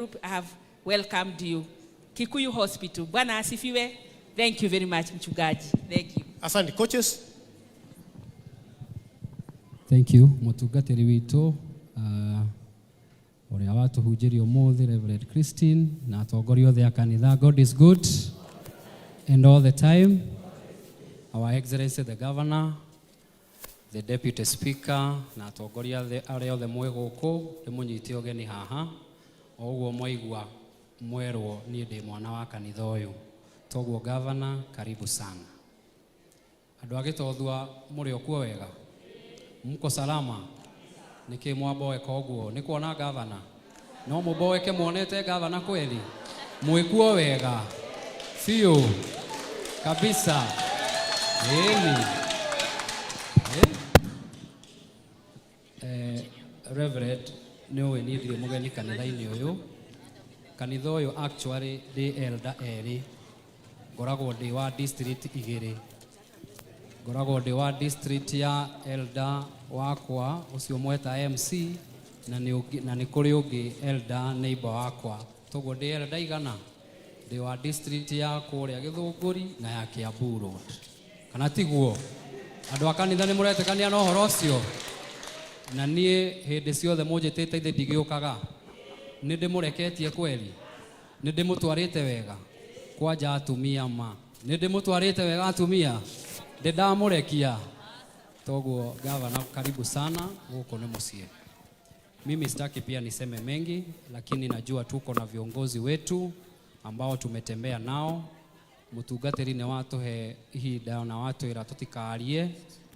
Group, I have welcomed you. Kikuyu Hospital. Bwana asifiwe. Thank you very much, mchungaji. Thank you. Asante coaches. Thank you mutungatĩri witũ ũrĩa watũhunjĩria ũmũthĩ, Reverend Christine, na atongoria othe a kanitha. God is good and all the time. Our Excellency the Governor, the Deputy Speaker, na atongoria othe arĩa othe mwĩ gũkũ, ndĩmũnyite ũgeni haha. O ũguo mwaigua mwerwo, niĩ ndĩ mwana wa kanitha ũyũ, toguo Governor, karibu sana. Andũ a Gĩtothua, mũrĩ o kuo wega? Mko salama? Nĩkĩ mwamboeka ũguo? Nĩ kuona gavana? No mũmboeke muonete gavana kweli? Mwĩkuo wega biũ kabisa? Ĩni. Eh? Eh, Reverend, nĩ ũĩ niĩ ndirĩ mũgeni kanitha-inĩ ũyũ. Kanitha ũyũ actually ndĩ elder erĩ, ngoragwo ndĩ wa district igĩrĩ. Ngoragwo ndĩ wa district ya elder wakwa ũcio mweta MC, na nĩ kũrĩ ũngĩ elder neighbor wakwa. Toguo ndĩ elder igana, ndĩ wa district ya kũrĩa Gĩthũngũri na ya Kiambu Road, kana tiguo? Andũ a kanitha, nĩ mũretĩkania na ũhoro ũcio? Na niĩ hĩndĩ ciothe mũnjĩtĩte ithe ndigĩũkaga. Nĩ ndĩmũreketie kweli? Nĩ ndĩmũtwarĩte wega? Kwanja atumia, ma nĩ ndĩmũtwarĩte wega? Atumia, ndĩ ndamũrekia? Toguo gavana, karibu sana, gũkũ nĩ mũciĩ. Mimi sitaki pia niseme mengi, lakini najua tuko na viongozi wetu ambao tumetembea nao. Mũtungatĩri nĩ watũhe ihinda na watwĩra tũtikarie,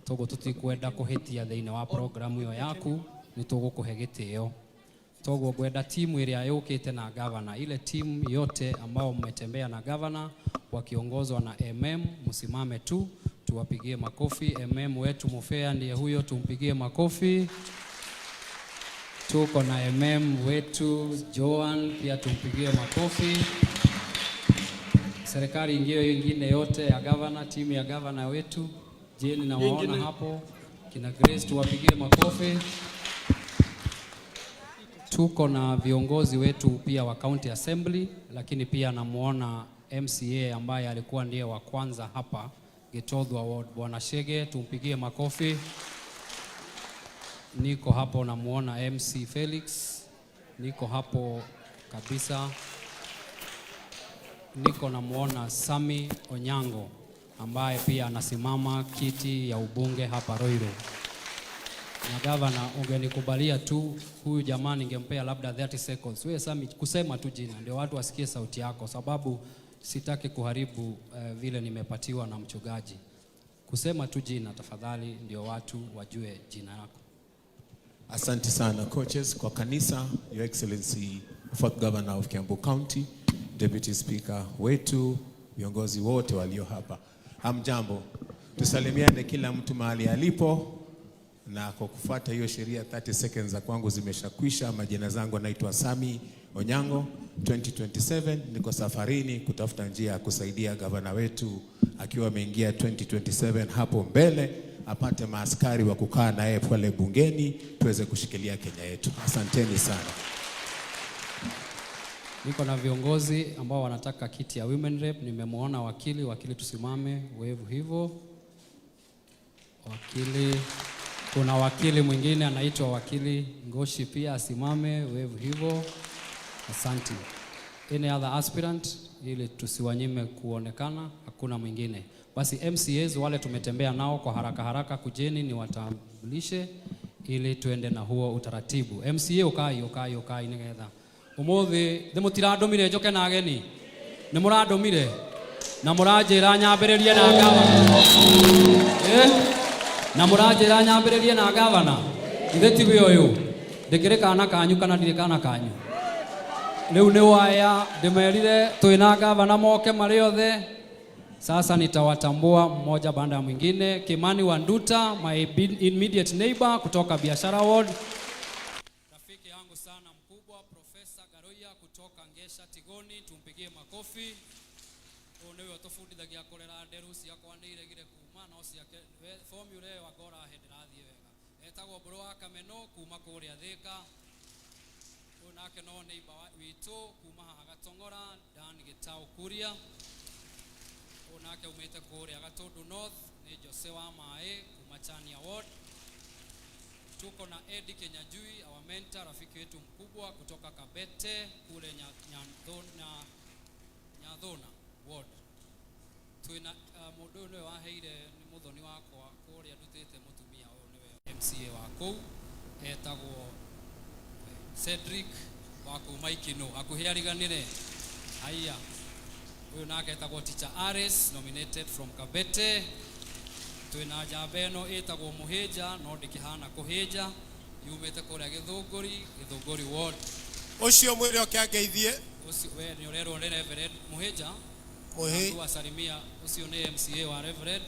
toguo tũtikwenda kũhĩtia thĩinĩ wa programu ĩyo yaku, nĩ tũgũkũhe gĩtĩo. Toguo ngwenda timu ĩrĩa yũkĩte na gavana, ile timu yote ambao mmetembea na gavana wakiongozwa na MM, msimame tu tuwapigie makofi. MM wetu Mufea ndiye huyo, tumpigie makofi. Tuko na MM wetu Joan, pia tumpigie makofi. Serikali ingine ingine yote ya gavana, timu ya gavana wetu Jane, nawaona Ingine. Hapo kina Grace, tuwapigie makofi. Tuko na viongozi wetu pia wa County Assembly, lakini pia namuona MCA ambaye alikuwa ndiye wa kwanza hapa Gitothua Ward, Bwana Shege, tumpigie makofi. Niko hapo namuona MC Felix, niko hapo kabisa. Niko namuona Sami Onyango ambaye pia anasimama kiti ya ubunge hapa Ruiru. Na gavana, ungenikubalia tu huyu jamaa ningempea labda 30 seconds. Wewe Sami, kusema tu jina ndio watu wasikie sauti yako, sababu sitaki kuharibu vile nimepatiwa na mchungaji. Kusema tu jina tafadhali, ndio watu wajue jina lako. Asante sana coaches kwa kanisa, Your Excellency Fourth Governor of Kiambu County, Deputy Speaker wetu, viongozi wote walio hapa. Hamjambo, tusalimiane kila mtu mahali alipo, na kwa kufuata hiyo sheria 30 seconds za kwangu zimeshakwisha. Majina zangu naitwa Sami Onyango, 2027 niko safarini kutafuta njia ya kusaidia gavana wetu akiwa ameingia 2027 hapo mbele apate maaskari wa kukaa naye pale bungeni tuweze kushikilia Kenya yetu. Asanteni sana. Niko na viongozi ambao wanataka kiti ya women rep. Nimemwona wakili. Wakili, tusimame wevu hivyo. Wakili, kuna wakili mwingine anaitwa Wakili Ngoshi, pia asimame wevu hivyo. Asante. Any other aspirant ili tusiwanyime kuonekana? Hakuna mwingine. Basi MCAs wale tumetembea nao kwa haraka haraka, kujeni niwatambulishe ili tuende na huo utaratibu. MCA, ukai ukai ukai nigetha umuthi nĩ mũtirandũmire njoke na ageni, nĩ mũrandũmire na mũranjĩra nyambĩrĩrie na gavana, eh? Na mũranjĩra nyambĩrĩrie na gavana, ithe tiwe ũyũ ndĩkĩrĩ kana kanyu kana ndirĩ kana kanyu? Rĩu nĩ waya ndĩmerire twĩna gavana moke marĩ othe. Sasa nitawatambua mmoja baada ya mwingine. Kimani Wanduta, my immediate neighbor kutoka Biashara Ward. Rafiki yangu sana mkubwa Profesa Garoya kutoka Ngesha Tigoni, tumpigie makofi. Ũyũ nĩwe ũtũbundithagia kũrera nderu ciakwa, nĩ iregire kuma no ciake formula ĩyo angora he ndĩrathiĩ wega. Etagwo Mbũrũ wa Kameno kuma kũrĩa Thĩka. Ũyũ nake no neighbor witũ kuma haha Gatong'ora, Dan Gĩtaũ Kuria. Ũyũ nake umĩte kũrĩa Gatũndũ North nĩ Jose wa Maĩ kuma Chania Ward. Tuko na Eddie Kenyajui, our mentor, rafiki wetu mkubwa kutoka Kabete kule Nyathona Ward. Twina mũndũ ũyũ nĩwe waheire, nĩ mũthoni wakwa kũrĩa ndutĩte mũtumia ũyũ, nĩwe MCA wa kũu, etagwo Cedric wa kuma Ikino, hakuhĩ ariganĩre. Haya, ũyũ nake etagwo Teacher Aris, nominated from Kabete. Twĩna njamba ĩno ĩtagwo Mũhĩnja, no ndĩkĩhana kũhĩnja, yumĩte kũrĩa Gĩthũngũri, Gĩthũngũri Ward. Ũcio mwĩre oke angeithie. Ũcio we nĩ ũrerwo nĩ Reverend Mũhĩnja. Mũhĩ. Wasalimia, ũcio nĩ MCA wa Reverend.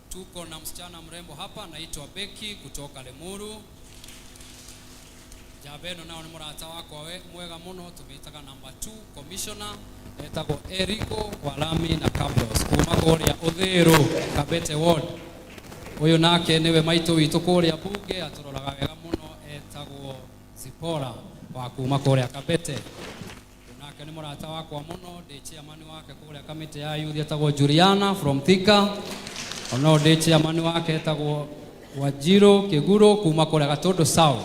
Tuko na msichana mrembo hapa anaitwa Becky kutoka Limuru. Njamba ĩno nao nĩ mũrata wakwa we mwega mũno, tũmĩtaga number 2 commissioner, etagwo Eriko Walami na Cabros kuma kũrĩa Ũthĩrũ, Kabete Ward. Ũyũ nake nĩwe maitũ witũ kũrĩa bunge, atũroraga wega mũno, etagwo Zipora wa kuma kũrĩa Kabete. Ũyũ nake nĩ mũrata wakwa mũno, ndĩ chairman wake kũrĩa kamĩtĩ ya youth, etagwo Juliana from Thika. Ono ndĩ chairman wake, etagwo Wanjiru Kĩguro kuma kũrĩa Gatũndũ South.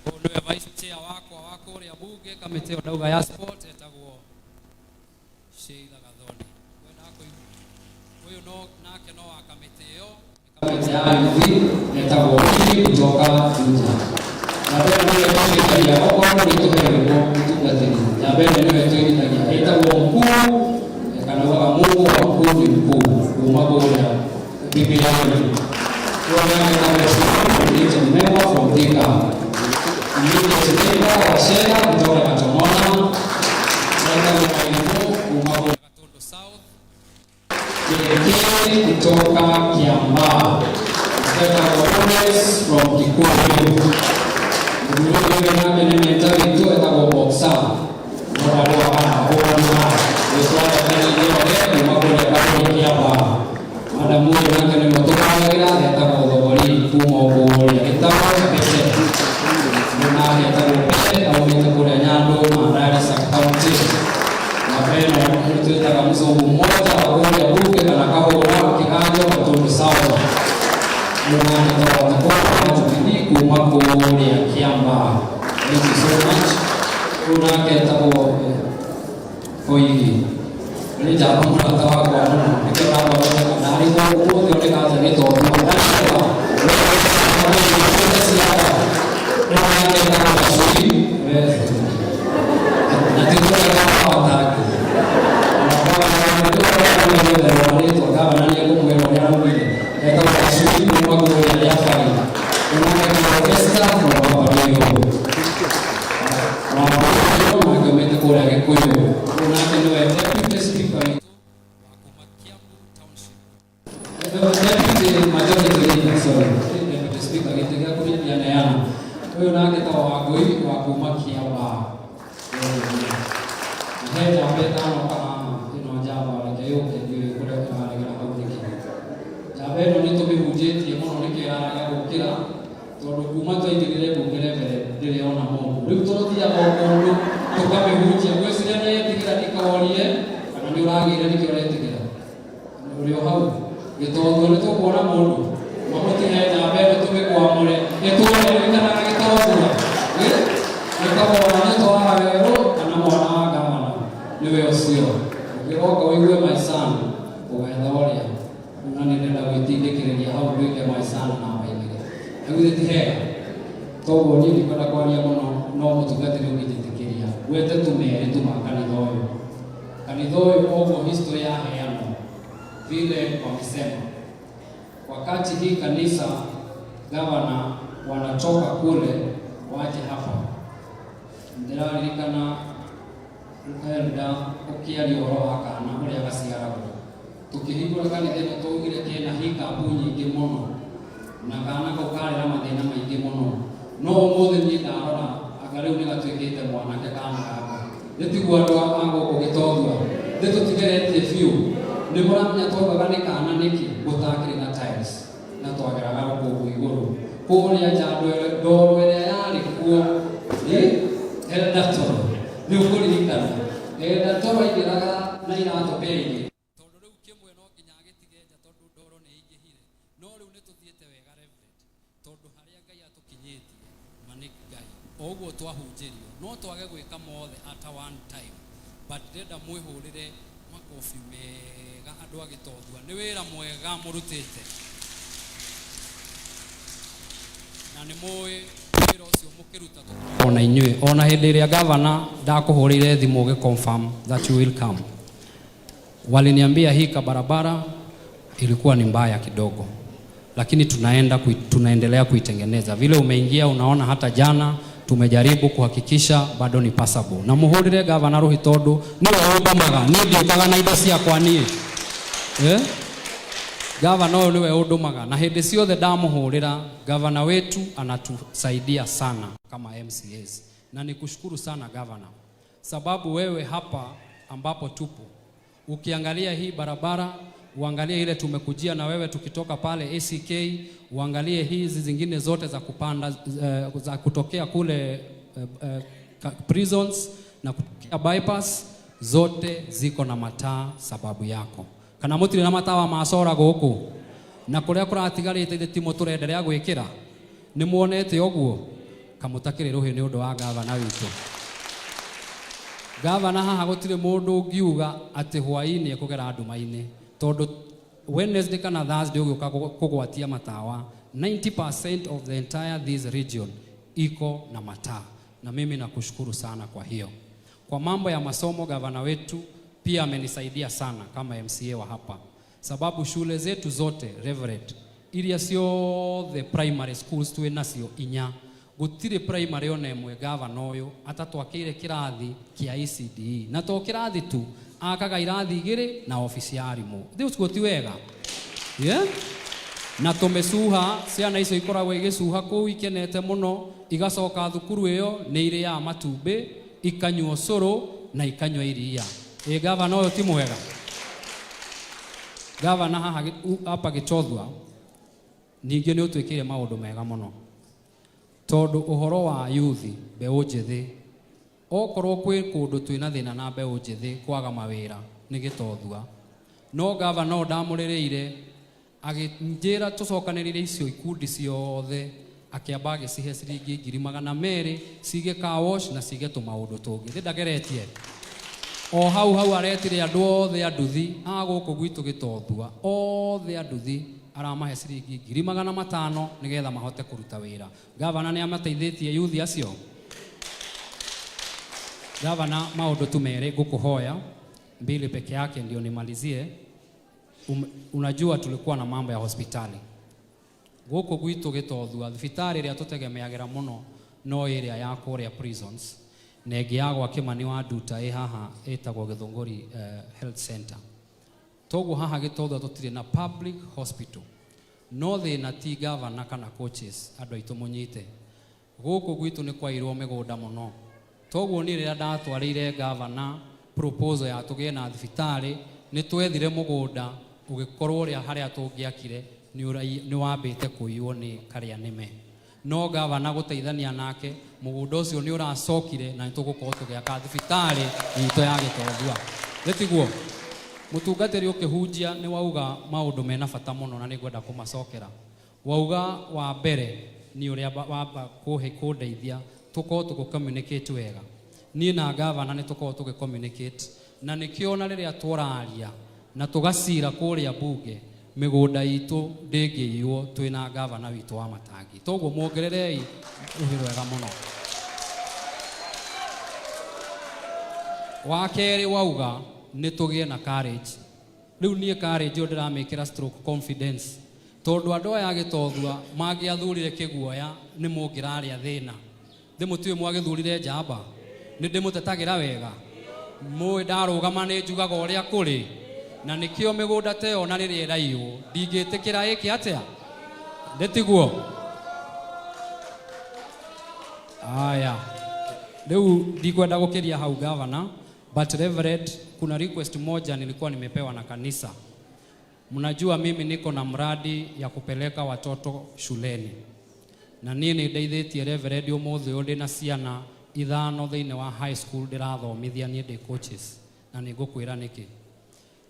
Ũyũ nĩwe vice chair wakwa wa kũrĩa bunge, kamĩtĩ ĩyo ndauga ya sport, etagwo Sheila Gathoni. Wendaga kũigua ũyũ no nake no wa kamĩtĩ ĩyo, nĩ kamĩtĩ ya youth, etagwo Willy kutoka Juja. Njamba ĩno nĩwe twĩrithagia, okorwo nĩ tũheirwo mũtungatĩri, njamba ĩno nĩwe twĩrithagia, ĩtagwo mkuu, kana ugaga Mungu wa mkuu ni mkuu, kuma kũrĩa Bibilia-inĩ. Ũyũ nake etagwo Simon member from Thika. Immediate neighbor wa Sheila kutoka Gatomona, etagwo Maimu kuma kũrĩa Gatundu South. Kĩrĩkĩri kutoka Kiambaa, etagwo Lawrence from Kikuyu. Mũthuri ũyũ nake nĩ mentor witũ, etagwo Boxer. No arũaga na ahũranaga gwĩtwara ithuothe kuma kũrĩa Karũri Kiambaa. Madamu ũyũ nake nĩwe ũtũrangagĩra, etagwo Thogori kuma kũrĩa Gĩtaũ Kabete. Ũyũ nake etagwo Pete, aumĩte kũrĩa Nyandũ, Mandari sub county. Na beno nĩ twĩtaga mũzungu mmoja wa kũrĩa bunge kana kahũra kĩganjo Gatundu South. Ũyũ nake etagwo Watakoa Jubilee kuma kũrĩa Kiambaa. Thank you so much. Ũyũ nake etagwo Koigi. Nĩ njamba mũrata wakwa mũno, nĩkĩo ndamwĩtaga ndarĩ ũmũthĩ oneka gĩtondũ ndarĩwa ũyũ nake etagwo Gacui na tĩtũrega watake gavana nĩ ekũmwĩra ũrĩa araugire, etagwo Gacui kuma kũrĩa Rĩabai. Ũyũ nake etagwo Esther from Wabaruyo, Wabaruyo nake umĩte kũrĩa Gĩkũyũ. Ũyũ nake nĩwe deputy speaker witũ wa kuma Kiambu Township, deputy majority leader, sorry, deputy speaker, gĩtĩ gĩa kũrĩithia neana. Ũyũ nake ta Wangũi wa kuma Kiambaa. He njamba ĩtanoka haha, ĩno njamba reke yũke, ndiũĩ kũrĩa ĩraregera hau nĩkĩ. Njamba ĩno nĩ tũmĩhunjĩtie mũno, nĩkĩo ĩrarega gũkĩra, tondũ kuma twaingĩrire mbunge mbere ndĩrĩ ona mũndũ. Rĩu tũrũthiaga o kũndũ tũkamĩhunjia, ngwĩciria nĩ yetigĩra ndikorie, kana nĩ ũragĩire nĩkĩo ũretigĩra ũrĩ o hau gĩtongo. Nĩ tũkuona mũndũ mamũtihe njamba ĩno tũmĩkwamũre ĩtũre ĩrĩkanaga gĩtongo ĩtagwo Wanyĩtũ wa Werũ kana mwana wa gavana, nĩwe ũcio ũngĩgoka ũigue my son ũgetha ũrĩa na nĩ ndĩrenda gwĩtindĩkĩrĩria hau nduĩke my son namba igĩrĩ na githĩ ti hega? Toguo niĩ ndikwenda kwaria mũno, no mũtungatĩri ũngĩnjĩtĩkĩria gwete tũmerĩ tuma kanitha ũyũ. Kanitha ũyũ ũguo history yaheanwo vile wamesema, wakati hii kanisa gavana wanatoka kule waje hapa, ndĩraririkana elda ũkĩaria ũhoro wa kana ũrĩa gaciaragwo. Tũkĩhingũra kanitha ĩno twaugire kena hikabu nyingĩ mũno na kana kau karĩ na mathĩna maingĩ mũno, no ũmũthĩ niĩ ndarora anga rĩu nĩ gatuĩkĩte mwanake kana gaka. Nĩ tiguo andũ a gũkũ gĩtonthua nĩ tũtigeretie biũ, nĩ mũramenya twaugaga nĩ kana nĩkĩ gũtakĩrĩ na tiles na twageraga rũkũngũ igũrũ kũrĩa nja, ndoro ĩrĩa yarĩ kuo. Elder Toro nĩ ũkũririkana Elder Toro aingĩraga na iratũ mbere-inĩ tondũ rĩu kĩmwe no nginya agĩtige nja tondũ ndoro nĩ ingĩhire. No rĩu nĩ tũthiĩte wega Reverend, tondũ harĩa Ngai atũkinyĩtie ma nĩ Ngai o ũguo twahunjĩrio no twage gwĩka mothe at one time, but ndĩrenda mwĩhũrĩre makobi mega andũ a Gĩtothua nĩ wĩra mwega mũrutĩte na nĩ mũĩ wĩra ũcio mũkĩruta tũkoragwo ona inyuĩ. Ona hĩndĩ ĩrĩa gavana ndakũhũrĩire thimũ ũgĩ confirm that you will come, waliniambia hii kabarabara ilikuwa ni mbaya kidogo, lakini tunaendelea kuitengeneza. Vile umeingia unaona hata jana tumejaribu kuhakikisha bado ni passable. Na muhurire gavana ruhi tondu niwe undumaga niĩ ndiũkaga na indo ciakwa niĩ, eh? Gavana ũyũ niwe undumaga na hĩndĩ ciothe ndamuhũrĩra gavana wetu anatusaidia sana kama MCAs, na nikushukuru sana gavana, sababu wewe hapa ambapo tupo ukiangalia hii barabara, uangalie ile tumekujia na wewe tukitoka pale ACK, uangalie hizi zingine zote za kupanda za kutokea kule prisons na kutokea bypass, zote ziko na mataa sababu yako. Kana mutire na matawa ma solar guku na kuria kuratigarite ithe timo turenderea gwikira ni muonete uguo kamutakire ruhi ni undu wa gavana witu. Gavana haha gutire mundu ungiuga ati hwaini ekugera nduma-ini tondu Wednesday kana Thursday ugiuka kugwatia matawa 90% of the entire this region iko na mataa, na mimi nakushukuru sana kwa hiyo. Kwa mambo ya masomo gavana wetu pia amenisaidia sana kama MCA wa hapa, sababu shule zetu zote Reverend iria ciothe primary schools twĩ nacio inya gutire primary ona ĩmwe gavana ũyũ atatwakĩire kĩrathi kĩa ECDE, na to kĩrathi tu akaga irathi igĩrĩ na ofici ya arimũ. Thĩ ũcio ti wega, yeah? Na tũmĩcuha ciana icio ikoragwo igĩcuha kũu ikenete mũno, igacoka thukuru ĩyo nĩ irĩaga matumbĩ, ikanyua ũcũrũ na ikanyua iria. Ĩ gavana ũyũ ti mwega? Gavana haha hapa Gĩtothua ningĩ nĩ ũtwĩkĩire maũndũ mega mũno, tondũ ũhoro wa yuthi mbeũ njĩthĩ, okorwo kwĩ kũndũ twĩna thĩna na mbeũ njĩthĩ kwaga mawĩra nĩ Gĩtothua. No gavana ũyũ ndamũrĩrĩire agĩnjĩra tũcokanĩrĩre icio ikundi ciothe, akĩamba agĩcihe ciringi 200,000 cige car wash na cige tũmaũndũ tũngĩ. Thĩ ndageretie o hau hau aretire andũ othe a nduthi a gũkũ gwitũ Gĩtothua, othe a nduthi aramahe ciringi 500,000 nĩgetha mahote kũruta wĩra. Gavana nĩ amateithĩtie yuthi acio. Gavana, maũndũ tu merĩ ngũkũhoya, mbili peke yake ndio nimalizie. Unajua tulikuwa na mambo ya hospitali gũkũ gwitũ Gĩtothua. Thibitarĩ ĩrĩa tũtegemeagĩra mũno no ĩrĩa ya kũrĩa prisons na ĩngĩ ya gwa Kĩmani wa Nduta ĩ haha ĩtagwo Gĩthũngũri Health Center. Toguo haha Gĩtothua tũtirĩ na public hospital, no thĩna ti gavana kana coaches, andũ aitũ mũnyite gũkũ gwitũ nĩ kwairwo mĩgũnda mũno. Toguo niĩ rĩrĩa ndatwarĩire gavana proposal ya tũgĩe na thibitarĩ, nĩ twethire mũgũnda ũgĩkorwo ũrĩa harĩa tũngĩakire nĩ wambĩte kũiywo nĩ karĩa nĩme, no gavana gũteithania nake mũgũnda ũcio nĩ ũracokire na nĩ tũgũkorwo tũgĩaka thibitarĩ itũ ya Gĩtothua. Nĩ tiguo mũtungatĩri ũkĩhunjia nĩ wauga maũndũ mena bata mũno na nĩ ngwenda kũmacokera. Wauga wa mbere nĩ ũrĩa wamba kũhe kũndeithia tũkorwo tũgũ communicate wega. Niĩ na gavana nĩ tũkorwo tũgĩ communicate, na nĩkĩo ona rĩrĩa tũraria na tũgacira kũrĩa bunge mĩgũnda itũ ndĩngĩiywo twĩna gavana witũ wa Matangi. Toguo muongererei rũhĩ rwega mũno. Wa kerĩ wauga nĩ tũgĩe na courage. Rĩu niĩ courage ĩyo ndĩramĩkĩra stroke confidence, tondũ andũ aya a Gĩtothua mangĩathurire kĩguoya nĩ mũngĩrarĩa thĩna. Thĩ mũtiũĩ mwagĩthurire njamba, nĩ ndĩmũtetagĩra wega, mũĩ ndarũgama nĩ njugaga ũrĩa kũrĩ, na nĩkĩo mĩgũnda ta ĩyo na rĩrĩa ĩraiywo ndingĩtĩkĩra ĩke atĩa, ndĩtiguo? Aya, rĩu ndikwenda gũkĩria hau gavana, but Reverend, kuna request moja nilikuwa nimepewa na kanisa. Mnajua mimi niko na mradi ya kupeleka watoto shuleni, na niĩ nĩ ndeithĩtie Reverend ũmũthĩ ũyũ ndĩna ciana Ithano thĩinĩ wa high school ndĩrathomithia niĩ ndĩ coaches, na nĩ ngũkwĩra nĩkĩ.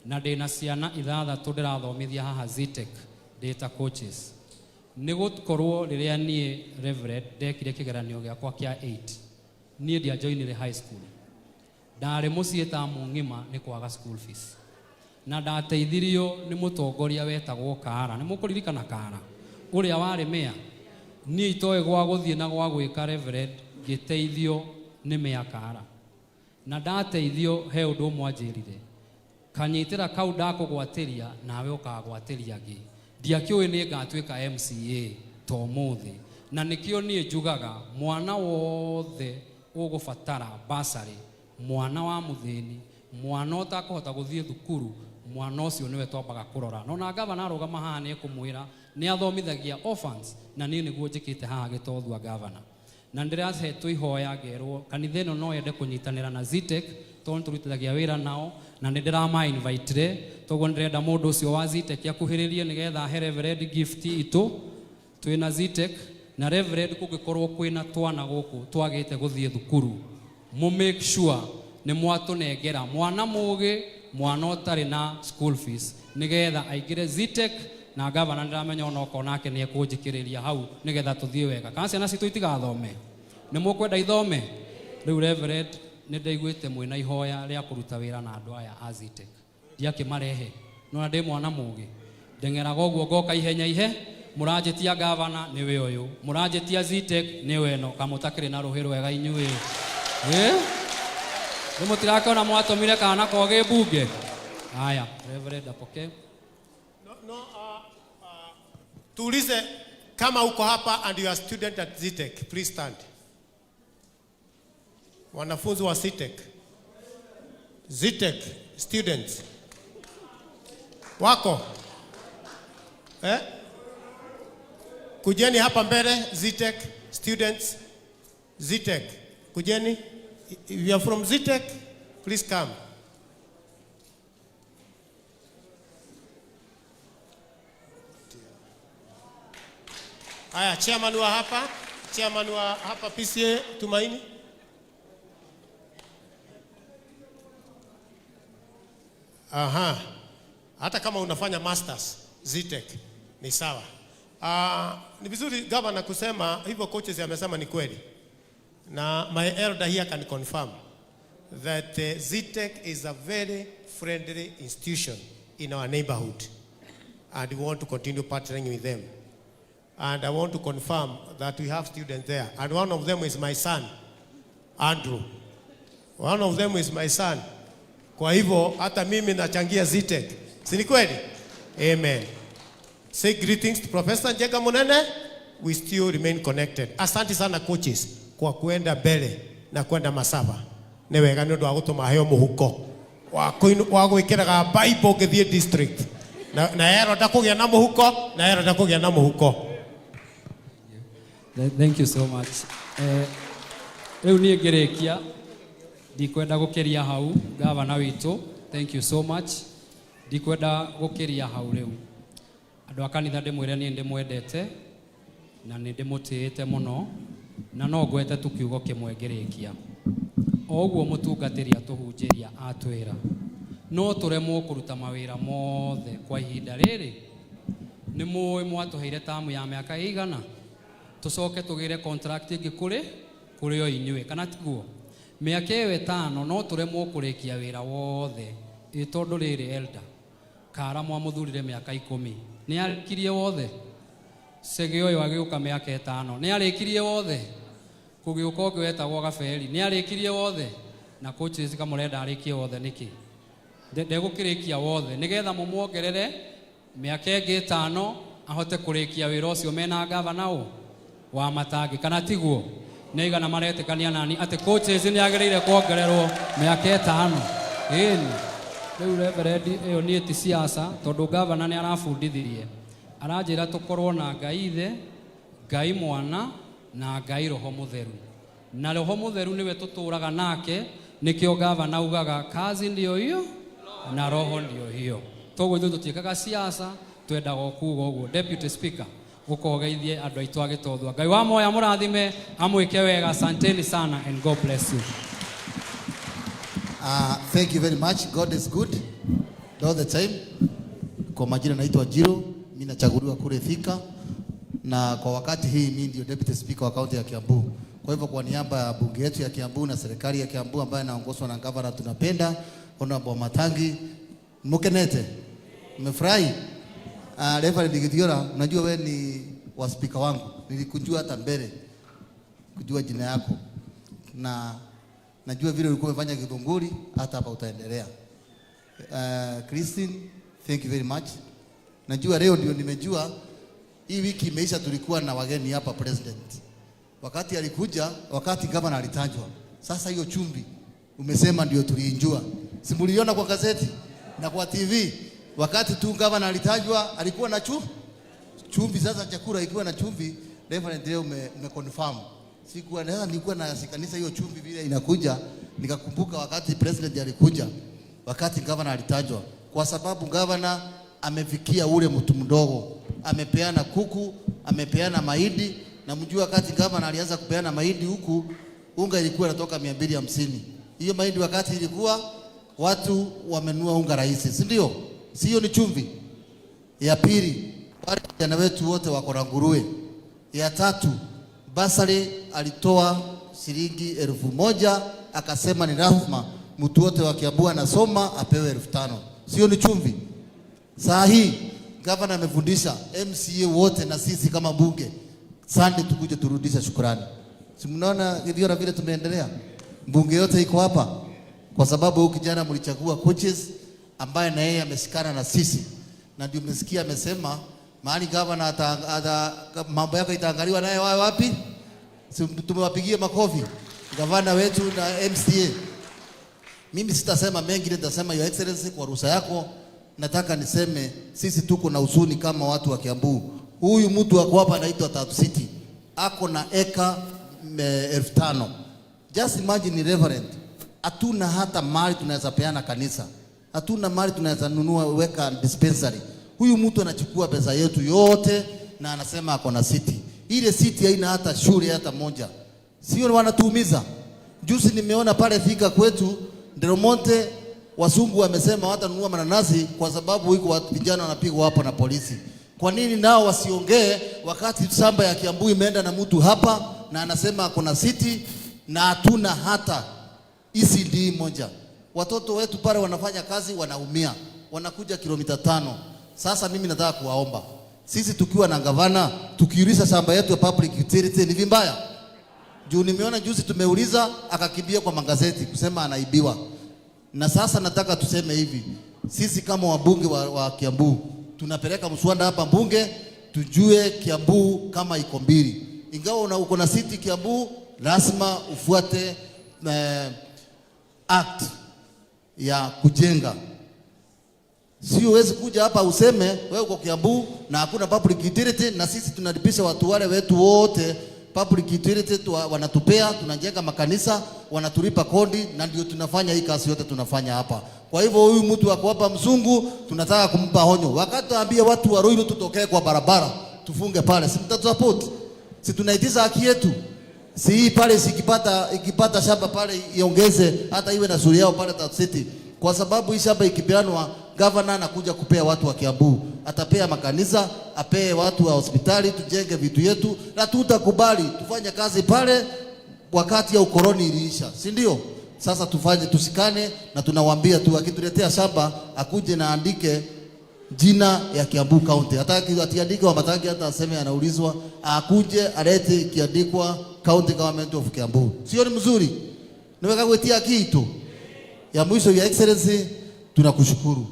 Na ndĩna ciana ithathatũ ndĩrathomithia haha Zetech ndĩ ta coaches. Nĩ gũkorwo rĩrĩa niĩ, Reverend, ndekire kĩgeranio gĩakwa kĩa 8, niĩ ndiajoinire high school. Ndarĩ mũciĩ tamu ng'ima nĩ kwaga school fees, na ndateithirio nĩ mũtongoria wetagwo Kara. Nĩ mũkũririkana Kara ũrĩa warĩ mea? Niĩ itoĩ gwa gũthiĩ na gwa gwĩka, Reverend, ngĩteithio nĩ mea Kara. Na ndateithio, he ũndũ ũmwe anjĩrire: "Kanyitĩra kau ndakũgwatĩria, nawe ũkagwatĩria angĩ." Ndiakĩũĩ nĩ ngatuĩka MCA to ũmũthĩ. Na nĩkĩo niĩ njugaga mwana wothe ũgũbatara basarĩ, mwana wa mũthĩni, mwana ũtakũhota gũthiĩ thukuru, mwana ũcio nĩwe twambaga kũrora. No na gavana arũgama haha nĩ ekũmwĩra nĩ athomithagia orphans, na niĩ nĩguo njĩkĩte haha Gĩtothua, gavana. Na ndĩrahetwo ihoya ngerwo kanitha ĩno no yende kũnyitanĩra na Zetech, tondũ nĩ tũrutithagia wĩra nao, na nĩ ndĩrama-invitire. Toguo nĩ ndĩrenda mũndũ ũcio wa Zetech akuhĩrĩrie nĩgetha ahe Reverend gift itũ twĩna Zetech. Na Reverend, kũngĩkorwo kwĩna twana gũkũ twagĩte gũthiĩ thukuru, mũ make sure nĩ mwatũnengera mwana mũgĩ, mwana ũtarĩ na school fees, nĩgetha aingĩre Zetech. Na gavana ndĩramenya onokorwo nake nĩ ekũnjĩkĩrĩria hau nĩgetha tũthiĩ wega. Kana ciana citũ itigathome? Nĩ mũkwenda ithome? Rĩu Reverend, nĩ ndaiguĩte mwĩna ihoya rĩa kũruta wĩra na andũ aya a Zetech. Ndiakĩmarehe no na ndĩ mwana mũgĩ, ndeng'eraga ũguo ngoka ihenya ihe. Mũranjĩtia gavana, nĩwe ũyũ. Mũranjĩtia Zetech, nĩwe ĩno. Kamũtakĩrĩ na rũhĩ rwega inyuĩ. Ĩ rĩ mũtirakĩona mwatũmire kana kogĩ mbunge? Haya, Reverend apokee. No, tuulize kama uko hapa and you are student at Zetech, please stand. Wanafunzi wa Zetech. Zetech students. Wako? Eh? Kujeni hapa mbele, Zetech students. Zetech. Kujeni. If you are from Zetech, please come. Haya, chairman wa hapa PCEA Tumaini. Aha. Hata kama unafanya masters Zetech ni sawa. Ni vizuri governor kusema hivyo, coaches amesema ni kweli. Na my elder here can confirm that Zetech is a very friendly institution in our neighborhood and we want to continue partnering with them. And I want to confirm that we have students there. And one of them is my son, Andrew. One of them is my son. Kwa hivyo hata mimi nachangia Zetech. Si ni kweli? Amen. Say greetings to Professor Njenga Munene. We still remain connected. Asante sana coaches kwa kuenda mbele na kwenda Masaba. Nĩ wega nĩ ũndũ wa gũtũma heo mũhuko wa gwĩkĩraga Bible ngĩthiĩ district. Na Eroda kũgĩa na mũhuko, na Eroda kũgĩa na mũhuko. Thank you so much. Rĩu niĩ ngĩrĩkia, ndikwenda gũkĩria hau. Gavana witũ, thank you so much. Ndikwenda gũkĩria hau. Rĩu andũ a kanitha, ndĩmwĩre niĩ ndĩmwendete na nĩ ndĩmũtĩĩte mũno, na no ngwete tu kiugo kĩmwe ngĩrĩkia. O ũguo mũtungatĩri atũhunjĩria atwĩra no tũremwo kũruta mawĩra mothe kwa ihinda rĩrĩ. Nĩ mũĩ mwatũheire tamu ya mĩaka ĩigana, tũcoke tũgĩre contract ĩngĩ kũrĩ o inyuĩ, kana tiguo? Mĩaka ĩyo 5 no tũremwo kũrĩkia wĩra wothe. Ĩ tondũ rĩrĩ, elder Kara mwamũthurire mĩaka 10, nĩ arĩkirie wothe? Cege ũyũ agĩũka mĩaka 5, nĩ arĩkirie wothe? Kũgĩũka ũngĩ wetagwo Gaberi, nĩ arĩkirie wothe? Na coaches kamũrenda arĩkie wothe nĩkĩ? Ndegũkĩrĩkia wothe nĩgetha mũmuongerere mĩaka ĩngĩ 5 ahote kũrĩkia wĩra ũcio mena gavana ũ wa Matangi, kana tiguo? Nĩ aigana maretĩkania nani atĩ coaches nĩ agĩrĩire kuongererwo mĩaka 5? Ĩni rĩu Reverend, ĩyo niĩ ti siasa, tondũ gavana nĩ arabundithirie, aranjĩra tũkorwo na Ngai Ithe, Ngai Mwana na Ngai Roho Mũtheru, na Roho Mũtheru nĩwe tũtũraga nake. Nĩkĩo gavana augaga kazi ndio hiyo na roho ndio hiyo. Toguo ithuĩ tũtiĩkaga siasa, twendaga o kuga ũguo. Deputy Speaker, Ũka ũgeithie andũ aitũ a Gĩtothua. Ngai wa moya mũrathime, amwĩke wega. Asanteni sana and God bless you. Thank you very much. God is good all the time. Kwa majina naitwa Jiro, mimi nachaguliwa kule Thika na kwa wakati hii mimi ndio deputy speaker wa kaunti ya Kiambu. Kwa hivyo kwa niaba ya bunge yetu ya Kiambu na serikali ya Kiambu ambayo inaongozwa na gavana tunapenda Honorable Matangi Mukenete. Mmefurahi? Reverend Githiora, unajua wewe ni wa speaker wangu. Nilikujua hata mbele kujua jina yako na najua vile ulikuwa umefanya Githunguri, hata hapa utaendelea. Christine, thank you very much. Najua leo ndio nimejua hii wiki imeisha, tulikuwa na wageni hapa president. Wakati alikuja, wakati gavana alitajwa. Sasa hiyo chumvi umesema ndio tuliinjua. Si mliona kwa gazeti na kwa TV? Wakati tu gavana alitajwa alikuwa na chumvi. Sasa chakula ikiwa na chumvi, Reverend leo ume confirm. Sikuwa na nilikuwa na kanisa hiyo chumvi vile inakuja, nikakumbuka wakati president alikuja, wakati gavana alitajwa, kwa sababu gavana amefikia ule mtu mdogo, amepeana kuku, amepeana mahindi, na mjua wakati gavana alianza kupeana mahindi huku unga ilikuwa inatoka 250. Hiyo mahindi wakati ilikuwa watu wamenunua unga rahisi, si ndio? Sio ni chumvi. Ya pili, wale vijana wetu wote wako na nguruwe. Ya tatu, bursary alitoa shilingi 1000 akasema ni lazima mtu wote wa Kiambu anasoma apewe 5000. Sio ni chumvi? Saa hii gavana amefundisha MCA wote na sisi kama bunge Sunday tukuje turudisha shukrani. Si mnaona hivyo na vile tumeendelea? Bunge yote iko hapa kwa sababu huyu kijana mlichagua coaches ambaye na yeye ameshikana na sisi, na ndio umesikia amesema mahali gavana ata, mambo yako itaangaliwa naye wawe wapi? Si tumewapigia makofi gavana wetu na MCA. Mimi sitasema mengi, nitasema Your Excellency, kwa ruhusa yako nataka niseme sisi tuko na huzuni kama watu wa Kiambu. Huyu mtu ako hapa anaitwa Tatu City, ako na eka 5000. Just imagine Reverend, hatuna hata mali tunaweza peana kanisa, hatuna mali tunaweza nunua weka dispensary. Huyu mtu anachukua pesa yetu yote na anasema ako na city. Ile city haina hata shule hata moja, sio? Wanatuumiza. Juzi nimeona pale Thika kwetu Delmonte, wazungu wamesema watanunua mananasi kwa sababu iko watu vijana wanapigwa hapo na polisi. Kwa nini nao wasiongee wakati shamba ya Kiambu imeenda na mtu hapa na anasema kuna city na hatuna hata ECD moja. Watoto wetu pale wanafanya kazi wanaumia, wanakuja kilomita 5. Sasa mimi nataka kuwaomba, sisi tukiwa na gavana, tukiuliza shamba yetu ya public utility ni vibaya? Juu nimeona juzi tumeuliza akakimbia kwa magazeti kusema anaibiwa. Na sasa nataka tuseme hivi, sisi kama wabunge wa Kiambu tunapeleka mswada hapa bunge, tujue Kiambu kama iko mbili. Ingawa uko na city Kiambu, lazima ufuate act ya kujenga. Sio huwezi kuja hapa useme wewe uko Kiambu na hakuna public utility, na sisi tunalipisha watu wale wetu wote public utility wanatupea, tunajenga makanisa, wanatulipa kodi, na ndio tunafanya hii kazi yote tunafanya hapa. Kwa hivyo huyu mtu ako hapa mzungu, tunataka kumpa honyo. Wakati tuambie watu wa Ruiru tutokee kwa barabara, tufunge pale, si mtatusupport? Si tunaitisha haki yetu? Si hii pale ikipata shamba pale iongeze hata iwe na suri yao pale Tatu City, kwa sababu hii shamba ikipeanwa, governor anakuja kupea watu wa Kiambu, atapea makanisa, apee watu wa hospitali, tujenge vitu yetu, na tutakubali tufanye kazi pale wakati ya ukoloni iliisha, si ndio? Sasa tufanye tusikane, na tunawaambia tu akituletea shamba akuje na andike jina ya Kiambu County. Hata atiandike Wamatangi, hata aseme anaulizwa, akuje alete ikiandikwa County Government of Kiambu. Sio ni mzuri? Niweka kuitia kitu. Ya mwisho, Your Excellency, tunakushukuru.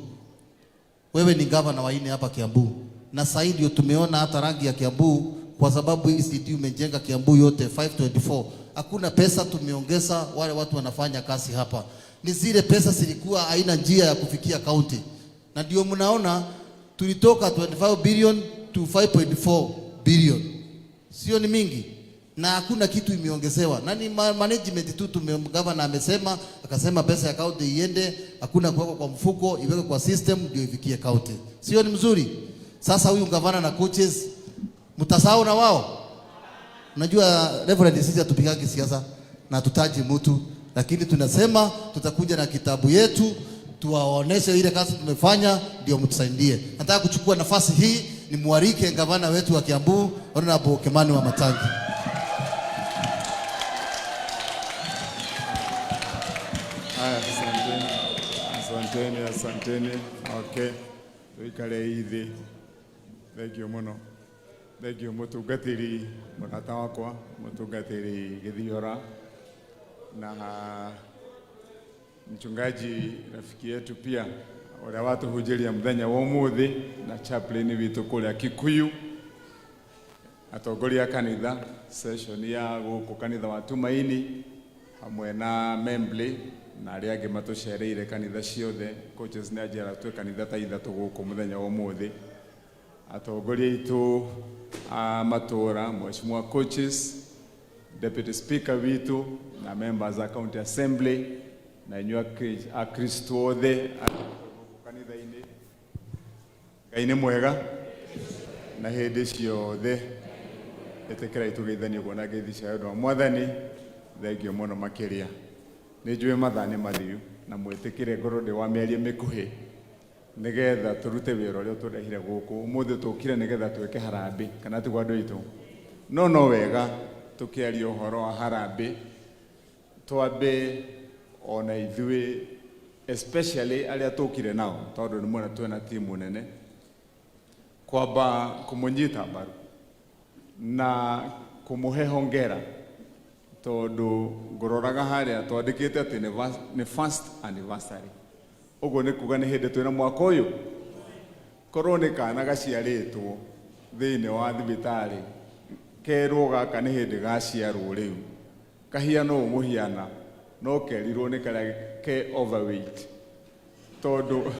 Wewe ni gavana wa nne hapa Kiambu. Na sasa ndio tumeona hata rangi ya Kiambu kwa sababu hii city umejenga Kiambu yote 524. Hakuna pesa tumeongeza wale watu wanafanya kazi hapa. Ni zile pesa zilikuwa haina njia ya kufikia county. Na ndio mnaona tulitoka 25 billion to 5.4 billion. Sio ni mingi? Na hakuna kitu imeongezewa. Na ni management tu governor amesema, akasema pesa ya county iende, hakuna kuwekwa kwa mfuko, iwekwe kwa system ndio ifikie county. Sio ni mzuri? Sasa huyu gavana na coaches Mtasahau na wao? Unajua Reverend, sisi hatupigagi siasa na tutaji mtu, lakini tunasema tutakuja na kitabu yetu tuwaoneshe ile kazi tumefanya, ndio mtusaidie. Nataka kuchukua nafasi hii nimwalike gavana wetu wa Kiambu, Honorable Kimani Wamatangi. Haya, asanteni, asanteni, asanteni. Okay, tuikare ithi. Thank you muno. Thank you mutungatiri murata wakwa mutungatiri Githiora na mchungaji rafiki yetu pia uria watuhunjiria muthenya wa umuthi na chaplain witũ kũrĩa Kikuyu, atongoria a kanitha session ya gũkũ kanitha wa Tumaini hamwe na Membley na arĩa angĩ matũcereire kanitha ciothe. Coaches nĩ anjĩra twĩ kanitha ta ithatũ gũkũ mũthenya wa ũmũthĩ. Atongoria aitũ a matũra, mheshimiwa coaches, deputy speaker witũ na members a county assembly na inyuĩ akristo othe a kanitha-inĩ, Ngai nĩ mwega na hĩndĩ ciothe. Ĩtĩkĩrai tũgeithanie kuona ngeithi cia wendo wa Mwathani. Thengio mũno makĩria. Nĩ njũĩ mathaa nĩ mathiu na mwĩtĩkĩre ngorwo ndĩ wa mĩario mĩkuhĩ nĩgetha tũrute wĩra ũrĩa ũtũrehire gũkũ ũmũthĩ. Tũkire nĩgetha twĩke harambĩ, kana tiguo andũ aitũ? No wega tũkĩaria ũhoro wa harambĩ twambe ona ithuĩ, especially arĩa tũkire nao, tondũ nĩ mwena twĩna timu nene, kwamba kũmũnyita mbaru na kũmũhe hongera, tondũ ngũroraga harĩa twandĩkĩte atĩ nĩ first anniversary. Ũguo nĩ kuga nĩ hĩndĩ twĩna mwaka ũyũ korwo nĩ kana gaciarĩtwo thĩinĩ wa thibitarĩ, kerwo gaka nĩ hĩndĩ gaciarwo rĩu kahiana ũũ mũhiana, no kerirwo nĩ karĩa ke overweight tondũ